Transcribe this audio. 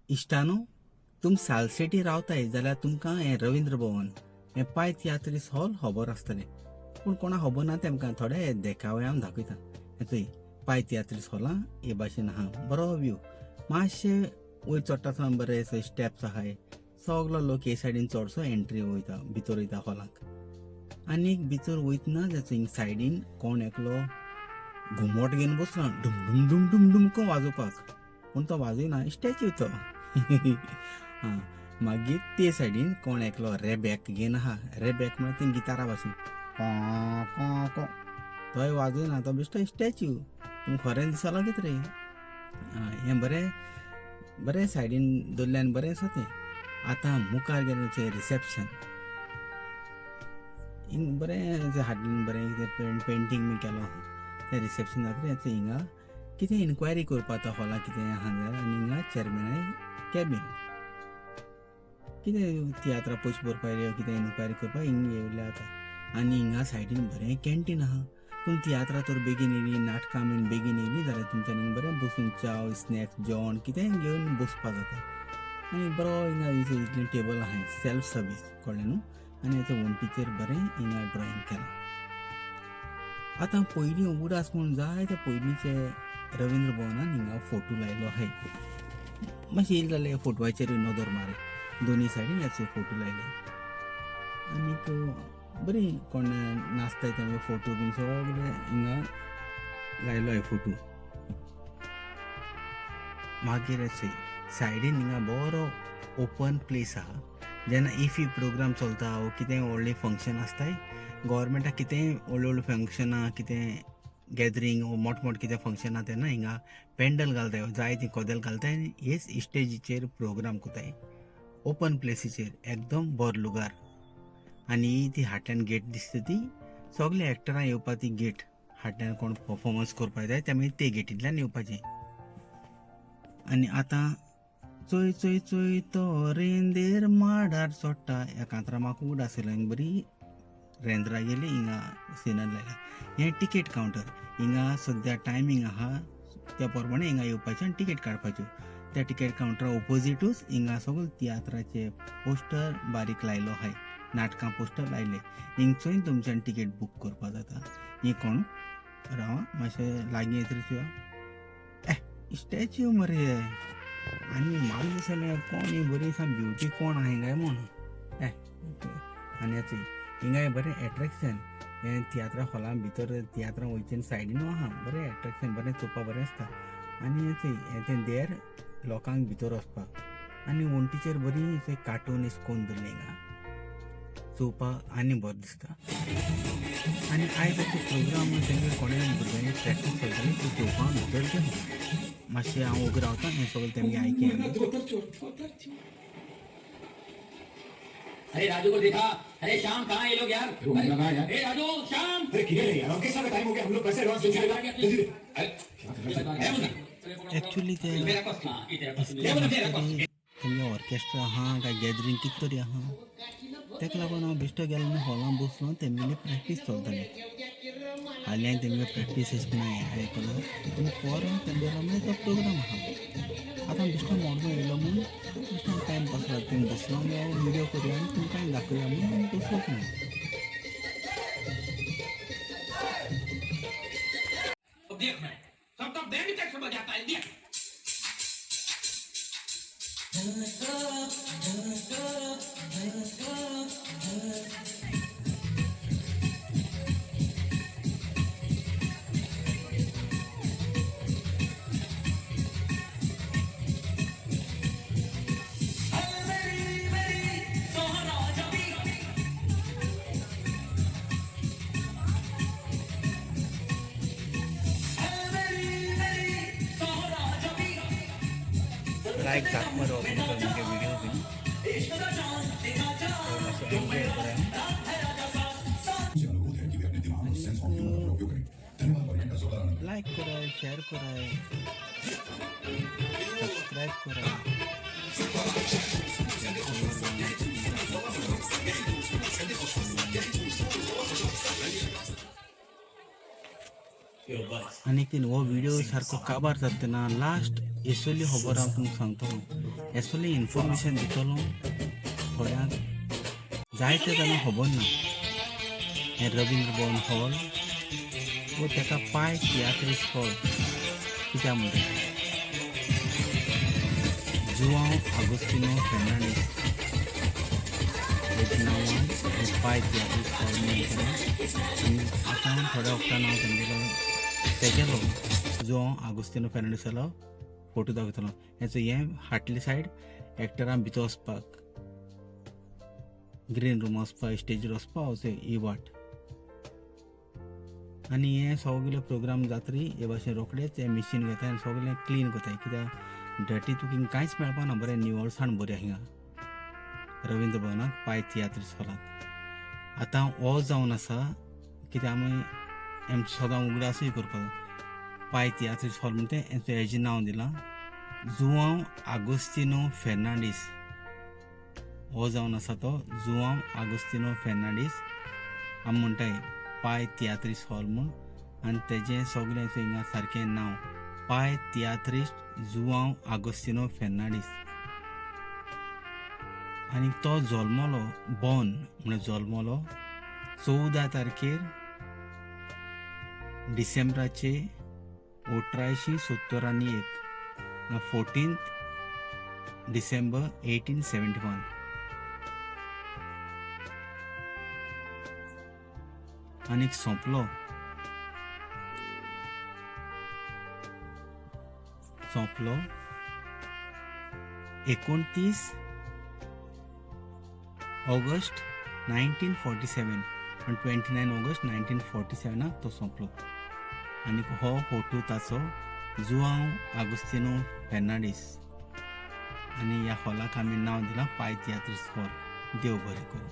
इश्टानो, तुम सालसेटी रावताय जाल्यार तुमकां हें रवींद्र भवन हें पाय तियात्रीस हॉल खबर आसतलें, पूण कोणा खबर ना तेमकां थोडे देखावे हांव दाखयता. हें चोय पाय तियात्रीस हॉलां हे भाशेन आहा, बरो व्यू. मातशें वयर चडटा आसतना बरे स्टेप्स आहाय, सगलो लोक हे सायडीन चडसो एंट्री वयता, भितर वयता हॉलाक. आनी भितर वयतना हिंग सायडीन कोण एकलो घुमट घेवन बसला, डुम डुम डुम डुम डुम को वाजोवपाक, पूण तो वाजयना, स्टॅच्यू तो. आं, मागीर ते सायडीन कोण एकलो रेबॅक घेवन आहा. रेबॅक म्हळ्यार ते गितारा भाशेन को को को, तोय वाजयना, तो बेश्टो स्टॅच्यू. तुमकां खरें दिसलो कितें रे? आं, हें बरें बरें सायडीन दवरल्यान बरें आसा तें. आतां मुखार गेलें थंय रिसेप्शन, हिंग बरें हाडून बरें कितें पेंटींग बी केलो आहा. तें रिसेप्शन जातलें हिंगा कितें इन्क्वायरी करपाक आतां हॉलां कितें आहा जाल्यार. आनी हिंगा चेअरमॅना कॅबीन, कितें तियात्रा पयशे भरपाक येयले, कितें इन्क्वायरी करपाक हिंग येयले आतां. आनी हिंगा सायडीन बरें कॅन्टीन आहा. तुमी तियात्रां तर बेगीन येयली, नाटकां बीन बेगीन येयली जाल्यार तुमच्यानी हिंग बरें बसून च्याव, स्नॅक्स, जेवण कितेंय घेवन बसपाक जाता. आनी बरो हिंगा इतलें टेबल आहा, सेल्फ सर्वीस, कळ्ळें न्हू. आनी हेच्या वण्टीचेर बरें हिंगा ड्रॉइंग केलां. आतां पयलीं उगडास म्हूण जाय ते पयलींचे रवींद्र भवनान हिंगा फोटो लायलो आहाय. मातशें येयलें जाल्यार फोटवाचेर नदर मार, दोनी सायडीन हेचे फोटो लायले. आनीक बरी कोण नाचताय तेमे फोटो बीन सगळे हिंगा लायलो आहाय फोटो. मागीर अशें सायडीन हिंगा बरो ओपन प्लेस आहा. जेन्ना इफी प्रोग्राम चलता वो कितें व्हडलें फंक्शन आसताय, गव्हर्मेंटाक कितेंय व्हडलें व्हडलें फंक्शनां, कितें गॅदरींग वो मोट मोट कितें फंक्शन आहा तेन्ना हिंगा पेंडल घालताय, जाय ती कदेल घालताय आनी हेच स्टेजीचेर प्रोग्राम करताय, ओपन प्लेसीचेर एकदम बरो लुगार. आनी ती हाटल्यान गेट दिसता ती सगळे एक्टरां येवपा ती गेट, हाटल्यान कोण परफॉर्मन्स करपाक जाय ते मागीर ते गेटींतल्यान येवपाचें. आनी आतां चोय चोय चोय तो रेंदेर माडार चोडटा, ह्या कांतरा म्हाका उगडास येयलो. हिंगा बरी रेंदरा गेली, हिंगा सिनर लायला. हें टिकेट कावंटर, हिंगा सद्या टायमींग आहा त्या प्रमाणे हिंगा येवपाचें आनी टिकेट काडपाच्यो. त्या टिकेट कावंटरा ओपोजिटूच हिंगा सगळे तियात्राचे पोस्टर बारीक लायलो आहाय, नाटकां पोस्टर लायले. हिंगचोय तुमच्यान टिकेट बूक करपाक जाता. ही कोण राव मातशें लागीं येत रे तुया, ए स्टॅच्यू मरे. आनी म्हाका दिसलें कोण ही बरी सा ब्युटी कोण आहा काय म्हूण. ए आनी आतां हिंगाय बरें एट्रेक्शन, हें तियात्रा हॉला भितर तियात्रां वयचे सायडीन आहा बरें एट्रेक्शन, बरें चोवपाक बरें आसता. आनी हें तें देर लोकांक भितर वचपाक. आनी वण्टीचेर बरी कार्टून करून दवरलें हिंगा, चोवपाक आनी बरें दिसता. आनी आयज आतां प्रोग्राम तेंगे कोणे भुरग्यांनी प्रॅक्टीस चलताली ती चोवपाक भितर गेलो. मातशें हांव ओगी रावता, हें सगळें तेमगे आयकया. अरे राजू को देखा? अरे श्याम, कहाँ है ये लोग यार? अरे राजू, श्याम, अरे किधर है यार? ऑर्केस्ट्रा का टाइम हो गया, हम लोग कैसे एडवांस जल्दी दे। अरे एक्चुअली ते तेमगे ऑर्केस्ट्रा आहा काय गॅदरींग कितें तरी आहा, तेका लागून हांव बेश्टो गेलो आनी हॉलान बसलो. तेमगेली प्रॅक्टीस चलताली. हालीं तेमगे प्रॅक्टीस अशें म्हण आयकलो, पूण परां तेमगेलो मागीर तो प्रोग्राम आहा. आतां बेश्टो मडगांव येयलो म्हूण बेश्टो टायम पास जाता थंय बसलो आनी हांव विडियो करुया आनी तुमकां दाखोवया म्हूण बसलो थंय. अब देख, मैं सबका बैंड कैसे बजाता है, देख. लायक जाता मरे हो तुमकां मुगे विडियो बीन, मातशें एन्जॉय करात. अनुरोध है कि वे अपने दिमाग और सेंस ऑफ ह्यूमर का उपयोग करें। धन्यवाद और इनका जोरदार आनंद। लायक कराय, शेअर कराय, सबस्क्रायब कराय. आनी कितें हो व्हिडियो सारको काबार जाता तेन्ना लास्ट एसोली खबर हांव तुमकां सांगतलो, एसोली इन्फॉर्मेशन दितलो. थोड्यांक जायते जाणां खबर ना. हें रविंद्र भवन हॉल वो ताका पाय तियात्रीस हॉल कित्याक म्हणटा, जुआंव आगोस्तिनो फेर्नांडीस हेच्या नांवान हें पाय तियात्रीस हॉल म्हणटा. आनी आतां थोड्या वखदान हांव तेंगेलो तेगेलो जुआंव आगोस्तिनो फेर्नांडीसालो फोटो दाखयतलो. हेचो हें फाटली सायड एक्टरां भितर वचपाक, ग्रीन रूम वचपाक, स्टेजीर वचपाक ही वाट. आनी हे सगळे प्रोग्राम जातरी हे भाशेन रोखडेच हे मिशीन घेता आनी सगळें क्लीन करताय, कित्याक डर्टी तुका हिंगा कांयच मेळपा ना. बरें निवळसाण बरी हिंगा रविंद्र भवनांत पाय तियात्रीस हॉलांत. आतां हो जावन आसा कित्याक आमी आमचें सदां उगडासूय करपाक पाय तियात्रीस हॉल म्हणटा तें हेजें नांव दिलां जुआंव आगोस्तिनो फेर्नांडीस. हो जावन आसा तो जुआंव आगोस्तिनो फेर्नांडीस आमी म्हणटाय पाय तियात्रीस हॉल म्हूण. आनी तेजें सगळें हिंगा सारकें नांव पाय तियात्रिस्ट जुआंव आगोस्तिनो फेर्नांडीस. आनी तो जल्मलो, बॉर्न म्हणल्यार जल्मलो 14 तारखेर डिसेंबराचे 1871, 14 December 1871. आनीक सोंपलो सोंपलो 29 ऑगस्ट 1947, 29 ऑगस्ट 1947 तो सोंपलो. आनी हो फोटो ताचो जुआंव आगोस्तिनो फेर्नांडीस. आनी ह्या हॉलाक आमी नांव दिलां पाय तियात्रीस हॉल. देव बरें करूं.